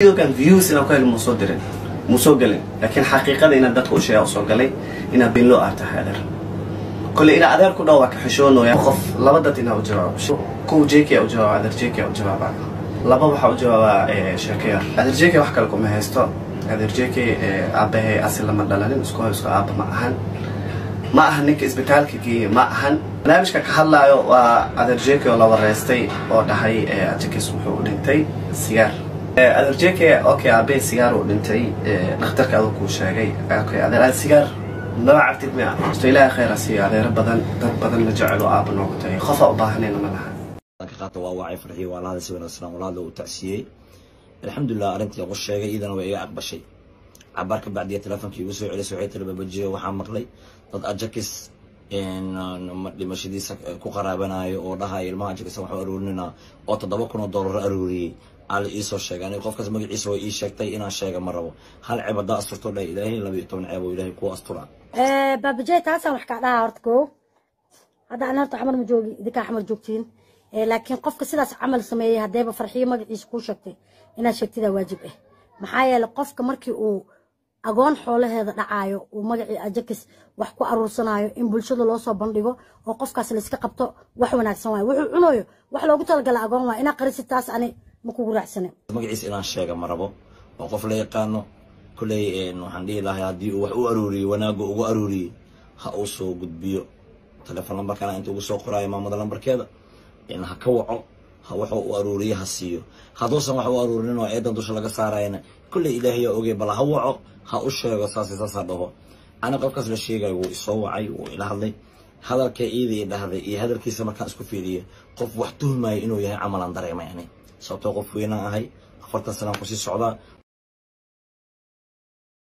Videogan views inaan ku helo muusoo dirin, muusoo gelin, laakiin xaqiiqada inaan dadka u sheega usoo galay inaad beenloo aad tahay, adeer. Kole inaa adeer ku dhaw waa ka xishoonaya. Qof laba dad inaa u jawaabo, kow JK u jawaaba, adeer JK u jawaaba, laba waxaa u jawaabaa sheekayar. Adeer JK wax kale kuma haysto. Adeer JK aabahay asi lama dhalanin, isku hoy isku aaba ma ahan, ma ahan ninka isbitaalka geeye, ma ahan. Barnaamijka ka hadlaayo waa adeer JK oo la wareystay oo dhahay Ajakis wuxuu u dhintay sigaar. Adeer JK, okay, aabahay sigaar uu dhintay, dhakhtarka aduu kuu sheegay. Okay adeer, aad sigaar maba cabtid miya? Isto Ilaahay khayr ha siiyo adeero badan, dad badan la jecel oo aaba noogu tagay, qofa u baahanayna ma laha. Ka qaata waa wacay Farxiyo, waa la hadlay si wanaagsan, waa la hadlay, uu tacsiyey, alxamdulilah. Arrintii ugu sheegay iyadana way iga aqbashay. Cabaar ka bacdiya telefonkii igu soo celisay, waxay tiri: "Babajiyo, waxaa maqlay dad Ajakis dhimashadiisa ku qaraabanayo oo dhahaya ilmaha Ajakis waxu aruurinaa oo $7,000 aruuriyey ali iisoo sheegay. Aniga qofkaas magaciisa way ii sheegtay, inaan sheega ma rabo. Hal ceeb haddaa asturto, dhahay Ilaahay, 12 ceeb oo Ilaahay kuu astura." Baabajey, taasaan wax kaa dhahaa. Horta koo hadda ana horta Xamar ma joogi, idinkaa Xamar joogtiin, laakiin qofka sidaas camal sameeyey haddeeba Farxiyo magaciisa kuu sheegtay, inaad sheegtidaa waajib ah. Maxaa yeelay qofka markii uu agoon xoolaheeda dhacaayo, uu magacii Ajakis wax ku aruursanaayo, in bulshada loo soo bandhigo oo qofkaas layska qabto wax wanaagsan waayo. Wuxuu cunayo wax loogu talagala agoon waay. Inaa qarisid taas ani ma kugu raacsane. Magaciisa inaan sheega ma rabo, oo qof la yaqaano kolley. Waxaan dhihi lahay haddii uu wax u aruuriyey, wanaagu ugu aruuriyey ha uu soo gudbiyo telefon lambarkana inta ugu soo qoraayo maamada lambarkeeda, ha ka waco, ha wuxuu u aruuriye ha siiyo. Hadduusan wax u aruurinin oo eedan dusha laga saarayana, kolley Ilaahay yaa ogey, bal ha waco, ha u sheego, saas saasa dhaho. Ani qofkaas la sheegayo wuu isoo wacay, wuu ila hadlay. Hadalka iida i dhahday iyo hadalkiisa markaan isku fiiriyay, qof wax tuhmaya inuu yahay camalaan dareemay ani, sababtoo qof weynaan ahay, 40 sanaan kusii socdaa.